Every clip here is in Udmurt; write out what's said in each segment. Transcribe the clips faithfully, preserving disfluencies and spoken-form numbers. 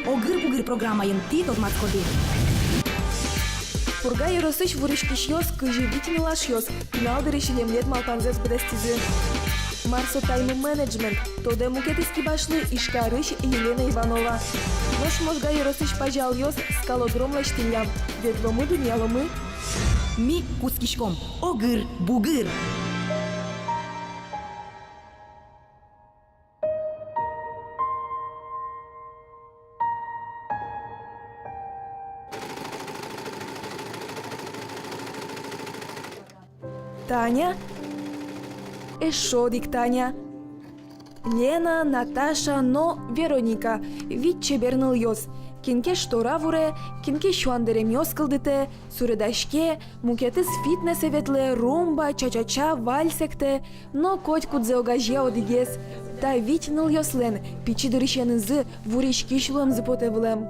«Огыр-бугыр» программаын тӥ тодматскоды. Пурга ёросысь вуриськисьёс кызьы вить нылашъёс пинал дырысь лемлет малпанзэс быдэстӥзы. Мар со тайм-менеджмент, тодэ мукетыз кибашлы Ижкарысь Елена Иванова. Нош Можга ёросысь пазялъёс скалодром лэсьтӥллям. Ветломы, дунъяломы. Ми кутскиськом. Огыр-бугыр. Таня. Эшшо одӥг Таня. Лена, Наташа но Вероника. Вить чебер нылъёс. Кин ке штора вуре, кин ке сюан дэремъёс кылдытэ, суредаське, мукетыз фитнесэ ветлэ, румба, ча-ча-ча, вальс эктэ. Но котькудзэ огазея одӥгез. Та вить нылъёслэн пичи дырысенызы вуриськись луэмзы потэ вылэм.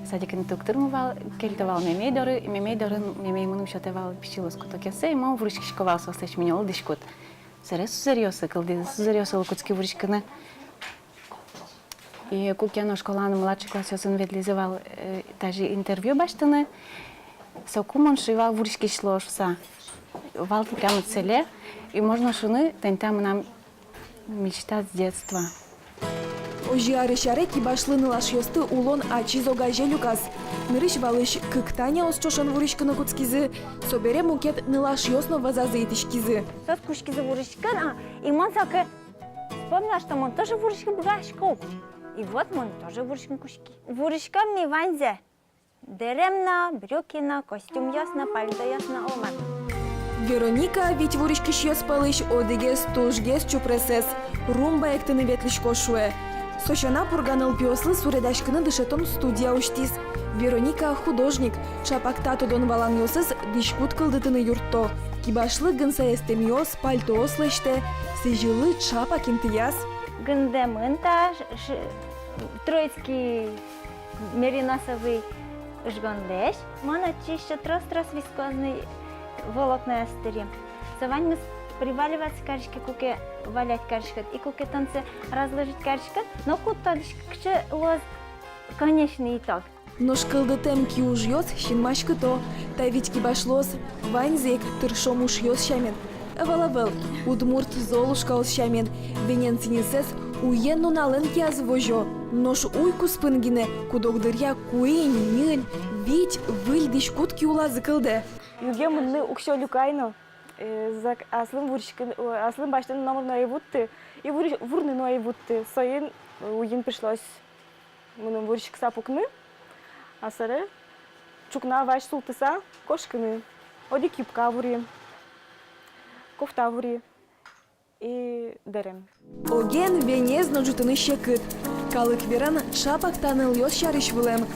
Садикын туж тырмы вал, кельто вал мемей доры, мемей дорын мемей мыным сётэ вал пичи лоскутокъёссэ, и мон вуриськисько вал соослэсь, мынам улӟиськод. Сэре сузэръёсы кылдӥзы, сузэръёсылы кутски вуриськыны. И куке но школаын младший классъёсын ветлӥзы вал, э, даже интервью басьтыны. Соку мон шуи вал вуриськись луо шуса. Вал тӥни прямо целе. И можно шуны, тӥни та мынам мечта с детства. Озьы арысь аре кибашлы нылашъёсты улон ачиз огазе люказ. Нырысь валысь кык Таняос ӵошен вуриськыны кутскизы, собере мукет нылашъёс но вӧзазы итӥськизы. Соос кутскизы вуриськыны, а, и мон соку вспомнила, что мон тоже вуриськыны быгатӥсько. И вот мон тоже вуриськыны кутски. Вуриськом ми ваньзэ. Дэрем но, брюки но, костюмъёс но, пальтоос но, оло мар но. Вероника вить вуриськисьёс пӧлысь одӥгез тужгес чупресэз, румба эктыны ветлӥсько шуэ. Со сяна Пурга нылпиослы суредаськыны дышетон студия усьтӥз. Вероника художник, ӵапак та тодон-валанъёсыз дӥськут кылдытыны юртто. Кибашлы гын саестэмъёс, пальтоос лэсьтэ, сӥзьыллы ӵапак интыяз. Гындэмын та ш-, ш-, Троицкий мериносовый ыжгонлэсь. Мон отчы ещё трос-трос вискозный волокноез тыри. Со ваньмыз приваливаться кариське, куке валять кариськод, и куке тон сое разложить кариськод, но куд тодӥськод, кыӵе луоз конечный итог. Нош кылдытэм киужъёс синмаськыто. Та вить кибашлыос ваньзы ик тыршо мушъёс сямен. Ӧвӧл-ӧвӧл, удмурт Золушкаос сямен, венен сӥньысэз уен-нуналэн кияз возё. Нош уй куспын гинэ куд-ог дыръя куинь, ньыль, вить выль дӥськут ки улазы кылдэ. Юге мыныны уксё люкай но, э, зак-, аслым вуриськыны, э, аслым басьтыны номыр но ӧй вутты, и вури-, вурыны но ӧй вутты. Соин, э, уйин пришлось мыным вуриськыса пукыны, а сэре ӵукна вазь султыса кошкыны. Одӥг юбка вури, кофта вури и дэрем. Оген венез но ӝутыны секыт. Калык веран, ӵапак та нылъёс сярысь вылэм.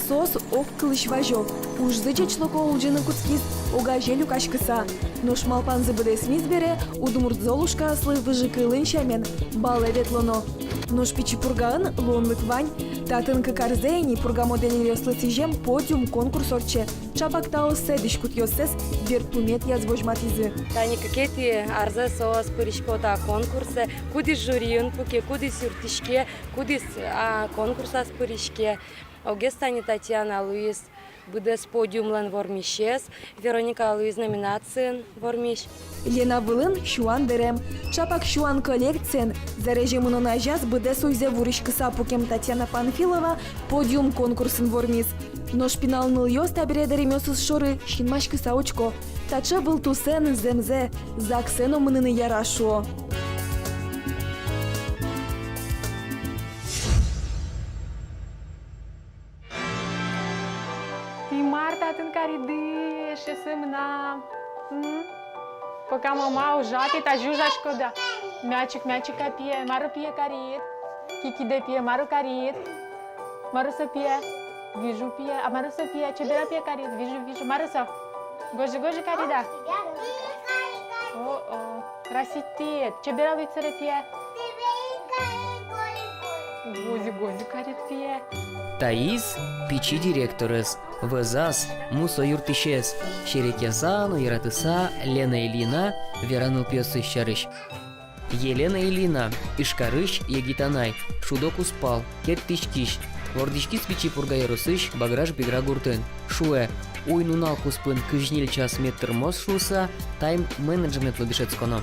Соос огкылысь вазё, ужзы ӟечлыко улӟыны кутскиз, огазе люкаськыса. Нош малпанзы быдэсмиз бере, удмурт Золушкаослы выжыкылын сямен балэ ветлоно. Нош Пичи Пургаын луонлык вань. Татын кык арзэ ини Пурга модельеръёслы сӥзем подиум конкурс ортче. Ӵапак таосэ дӥськутъёссэс берпуметӥяз возьматӥзы. Тани кыкетӥ арзэ соос пырисько та конкурсэ, кудӥз жюриын пуке, кудӥз юрттӥське, кудӥз, а, конкурсаз пыриське. Огез тани Татьяна луиз быдэс подиумлэн вормисез, Вероника луиз номинациын вормись. Лена вылын сюан дэрем. Ӵапак сюан коллекциен, зарезе мынон азяз быдэс уйзэ вуриськыса пукем Татьяна Панфилова подиум конкурсын вормиз. Нош пинал нылъёс табере дэремъёсыз шоры синмаськыса учко. Таӵе вылтусэн зэмзэ ЗАГСэ но мыныны яра, шуо. Тӥ мар татын кариды, эшъёсы мынам? М? Пока мама ужа, тӥ тазьы ужаськоды-а? Мячик, мячик-а пие, мар-о пие карид? Кикидэ пие, мар-о карид? Мар-о со пие? Вижу пие. А мар-о со пие? Чебер-а пие карид? Вижу, вижу. Мар-о со? Гожы, гожы карид-а? О-о. Красить тӥ. Чебер-а луиз сэре пие? Гозы, гозы карид пие. Таиз пичи директорез, вӧзаз, мусо юрттӥсез. Серекъяса но яратыса Лена Ильина вера нылпиосыз сярысь. Елена Ильина, Ижкарысь егит анай, шудо кузпал, керттӥськись, Вордӥськиз Пичи Пурга ёросысь Баграш-Бигра гуртын. Шуэ, уй-нунал куспын кызь ньыль час мед тырмоз шуыса, тайм-менеджментлы дышетсконо.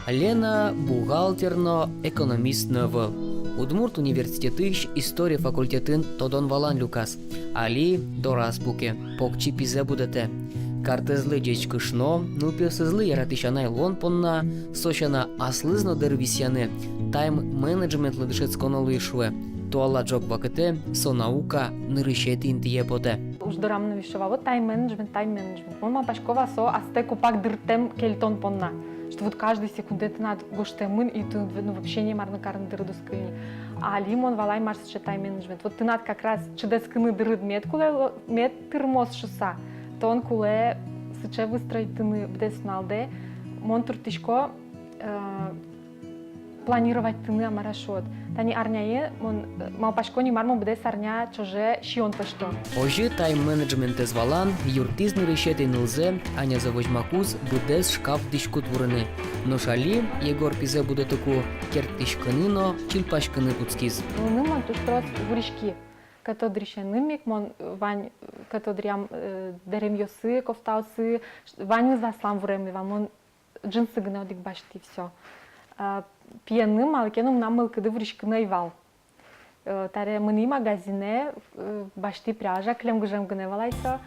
Лена бухгалтер но, экономист но ӧвӧл. Удмурт университетысь история факультетын тодон-валан люказ. Али дораз пуке, покчи пизэ будэтэ. Картэзлы ӟеч кышно, нылпиосызлы яратӥсь анай луон понна, со сяна аслыз но дыр висъяны, тайм-менеджментлы дышетсконо луиз, шуэ. Туала ӝог вакытэ со наука нырысетӥ интые потэ. Уж дорамы но висё вал: вот тайм-менеджмент, тайм-менеджмент. Мон малпасько вал, со астэ копак дыртэм кельтон понна, что вот каждый секундэ тынад гожтэмын, и тыныд, ну, вообще ни мар но карыны дырыд уз кыльы ни. Али мон валай, мар сыӵе тайм-менеджмент. Вот тынад как раз чидаськыны дырыд мед кулэ, мед тырмоз шуыса, тон кулэ сыӵе выстроить карыны быдэс нуналдэ. Мон турттӥсько, э, планировать карыны, а мар-а шуод. Тани арняе мон, э, малпасько, ни мар мон быдэс арня ӵоже сиён пӧзьто. Озьы тайм-менеджментэз валан юрттӥз нырысетӥ нылзэ, Анязэ возьмакуз быдэс шкаф дӥськут вурыны. Нош али Егор пизэ будэтыку керттӥськыны но чильпаськыны кутскиз. Нылыным мон туж трос вуриськи. Кӧто дырысеным ик мон, э, вань, э, кӧто дыръям, э, дэремъёсы, кофтаосы, ш-, ваньмыз аслам вуремме вал. Мон джинсы гинэ одӥг басьтӥ, всё. А, пиеным малы ке но мынам мылкыды вуриськыны ӧй вал. Э, таре мынӥ магазинэ, э, басьтӥ пряжа, кылем гыжем гинэ вал ай со.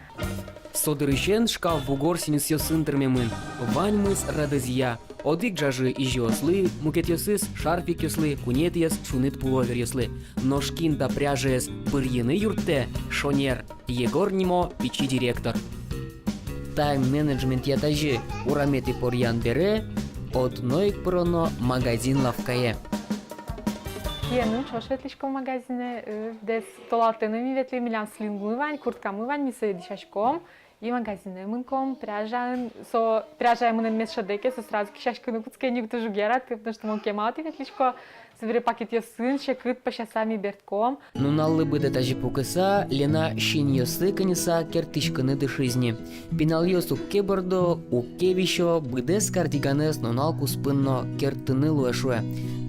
Со дырысен шкаф бугор сӥньысъёсын тырмемын. Ваньмыз радэзъя. Одӥг ӝажы изьыослы, мукетъёсыз шарфикъёслы, куинетӥез шуныт пуловеръёслы. Нош кин та пряжаез бырйыны юрттэ, шонер. Егор нимо пичи директор. Тайм-менеджментъя тазьы: ураметӥ поръян бере одно ик пыроно магазин-лавкае. Пиеным ӵош ветлӥсько магазинэ, э, быдэс толалтэ но ми ветлӥм, милям слингмы вань, курткамы вань, ми сое дӥсяськом, и магазинэ мынӥськом, пряжаын, со пряжае мынэммес шӧдэ ке, со сразу кесяськыны кутске, ник туж уг яраты, потому что мон кема отӥ ветлӥсько, собере пакетъёсын секыт пӧсяса ми бертӥськом. Нуналлы быдэ тазьы пукыса, Лена синъёслы кыньыса керттӥськыны дышиз ни. Пиналъёс уг ке бӧрдо, уг ке висё, быдэс кардиганэз нунал куспын но керттыны луэ, шуэ.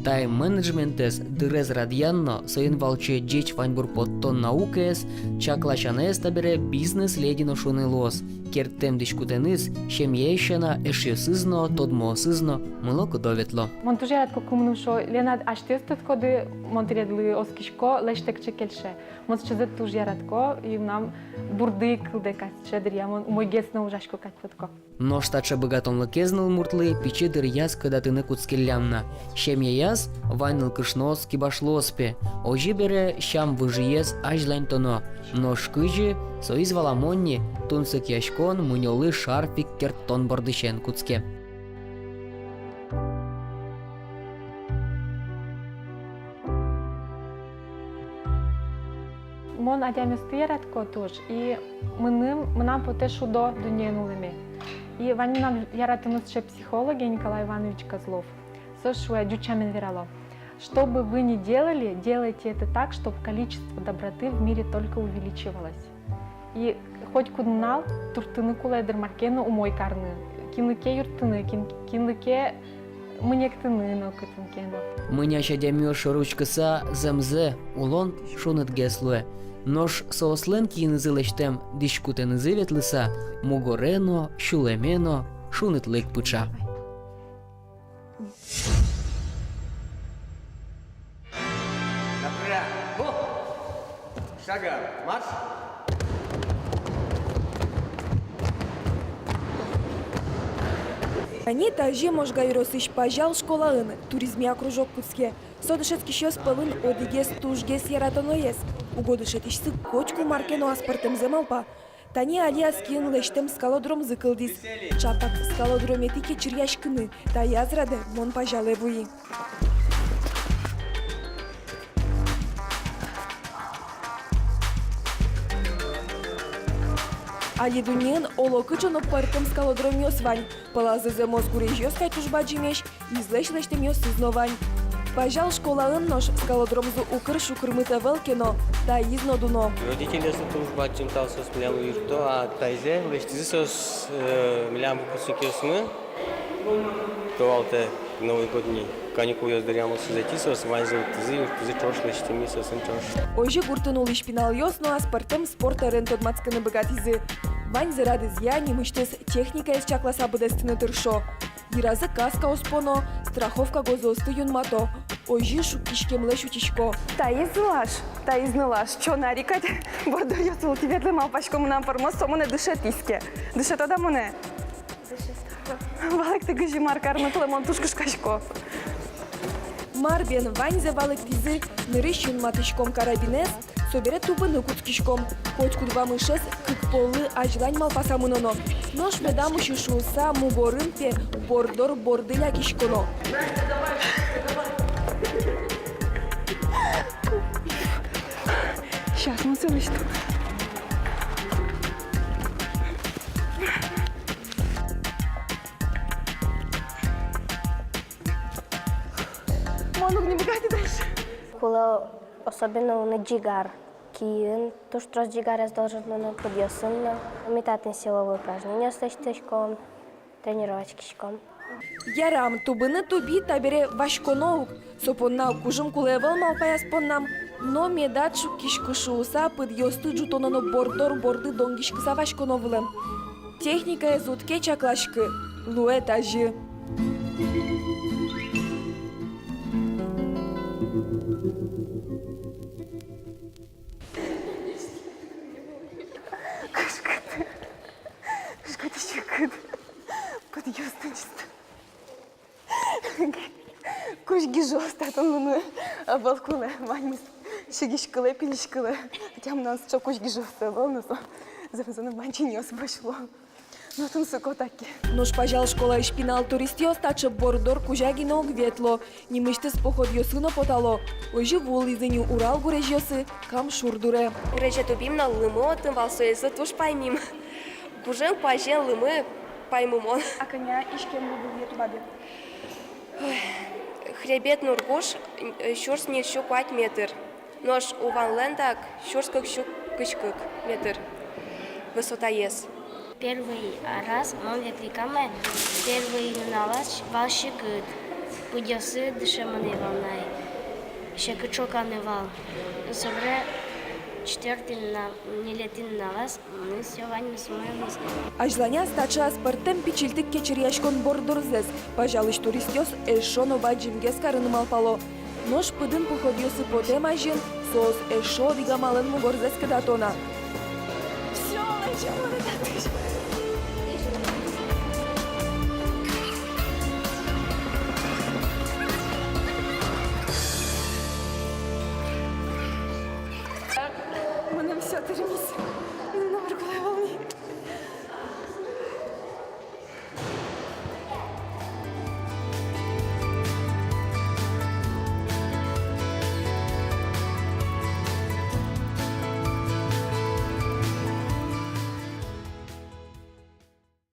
Тайм-менеджментэз дырез радъян но, соин валче ӟеч ваньбур поттон наукаез, чакласянэз табере бизнес-леди но шуыны луоз. Керттэм дӥськутэныз семьяез сяна эшъёсыз но, тодмоосыз но мылокыдо ветло. Мон туж яратӥсько, кымын шуо: «Лена, асьтэос тодӥськоды, мон тӥледлы оскисько, лэсьтэ, кыӵе кельше». Мон сыӵезэ туж яратӥсько, и мынам бурдык кылдэ кадь, сыӵе дыръя мон умойгес но ужасько кадь потӥсько. Нош таӵе быгатонлыкез нылмуртлы пичи дыръяз кыдатыны кутскиллям на. Семьяяз вань нылкышноос кибашлыос пе. Озьы бере, сям выжыез азьланьтоно. Нош кызьы, соиз валамон ни, тунсыкъяськон мунёлы шарфик керттон бордысен кутске. Мон адямиосты яратӥсько туж, и мыным, мынам потэ шудо дуннеен улэме. И вань мынам яратоно сыӵе психологе, Николай Иванович Козлов. Со шуэ, ӟуч сямен верало: «Что бы вы ни делали, делайте это так, чтоб количество доброты в мире только увеличивалось». И хоть куд нунал турттыны кулэ, дыр, мар ке но умой карыны, кинлы ке юрттыны, кин-, кинлы ке мынэктыны но, кытын ке но. Мынясь адямиос шоры учкыса зэмзэ улон шунытгес луэ. Нош соослэн киынызы лэсьтэм дӥськутэнызы ветлыса, мугоре но, сюлэме но шунытлык пыӵа. Направо. Шагом марш. Тани тазьы Можга ёросысь Пазял школаын туризмъя кружок кутске. Со дышетскисьёс пӧлын одӥгез тужгес яратоноез. Уго дышетӥсьсы котьку мар ке но аспӧртэмзэ малпа. Тани али ас киын лэсьтэм скалодромзы кылдӥз. Чапак скалодрометӥ кечыръяськыны таяз радэ мон Пазялэ вуи. Али дуннеын оло кыӵе но пӧртэм скалодромъёс вань. Пӧлазы зэмос гурезьёс кадь туж бадӟымесь, излэсь лэсьтэмъёсыз но вань. Пазял школаын нош скалодромзы укыр-шукырмыт ӧвӧл ке но, таиз но дуно. Родительёслы туж бадӟым тау, соос милемлы юртто, а таизэ лэсьтӥзы соос, э, милям выпускникъёсмы толалтэ, новогодний. Каникулъёс дыръя мусызэ тӥ соос, ваньзэ лыктӥзы, юрттӥзы ӵош, лэсьтӥмы соосын ӵош. Озьы гуртын улӥсь пиналъёс но аспӧртэм спорт ӧрен тодматскыны быгатӥзы. Ваньзэ радызъя, нимысьтыз техникаез чакласа быдэстыны тыршо. Йыразы каскаос поно, страховка гозыосты юнмато. Озьы шуккиськемлэсь утисько. Таиз нылаш, таиз нылаш, чонари кадь, борддоръёс вылтӥ ветлэ, малпасько, мынам пӧрмоз, со монэ дышетӥз ке. Дышетод-а монэ? Валэкты, кызьы, мар карыны кулэ, мон туж кышкасько. Мар бен, ваньзэ валэктӥзы, нырысь юнматӥськом карабинэз, собере тубыны кутскиськом. Котькуд вамышез кык поллы азьлань малпаса мыноно. Нош медам усьы шуыса, мугорын, пе, борддор борды лякиськоно. Щас мы сылысь. Мон уг ни быгаты дальше. Кулэ особенно луыны ӟигар. Киын туж трос ӟигарез должен луыны, пыдъёсын но. Ми татын силовой упражнениос лэсьтӥськом, тренироватьскиськом. Ярам, тубыны туби, табере васьконо ук. Со понна кужым кулэ ӧвӧл малпаяз поннам. Но медад шуккиськы шуыса, пыдъёсты ӝутоно но борддор борды донгиськыса васьконо вылэм. Техникаез уд ке чакласькы, луэ тазьы. Кышкыт. Кышкыт, кышкыт. Пыдъёсты чисто. Кузь гижыос татын луыны ӧвӧл кулэ, ваньмыз сигиськылэ, пилиськылэ. Хотя мынам сыӵе кузь гижыос ӧвӧл, но со зэмзэ но вань чиньыос вӧсь луо. Но тунсыко таки. Нош Пазял школаысь пинал туристъёс таӵе борддор кузя гинэ уг ветло, нимысьтыз походъёсы но потало. Озьы вуылӥзы ни Урал гурезьёсы, Кам шур дуре. Гурезе тубим но, лымы отын вал, соезлы туж паймим. Гужем куазен лымы паймымон. А кӧня иськем луэ тубады? Ой, хребет Нургуш, э, сюрс ньыльсю куать метр. Нош Уванлэн дак сюрс кыксю кызь кык метр высотаез. Первый раз мон ветлӥ Каме, первый нуналаз вал секыт, пыдъёсы дышемын ӧй вал на, секыт шоканы вал. Собере четвёртый нунал, ньылетӥ нуналаз мынӥз, всё, ваньмыз умой луиз. Азьланяз таӵе аспӧртэм пичильтык кечыръяськон борддорзэс Пазялысь туристъёс эшшо но бадӟымгес карыны малпало. Нош пыдын походъёсы потэм азьын соос эшшо одӥг амалэн мугорзэс кыдато на. Всё, лэзё монэ татысь. Мыным всё тырмиз.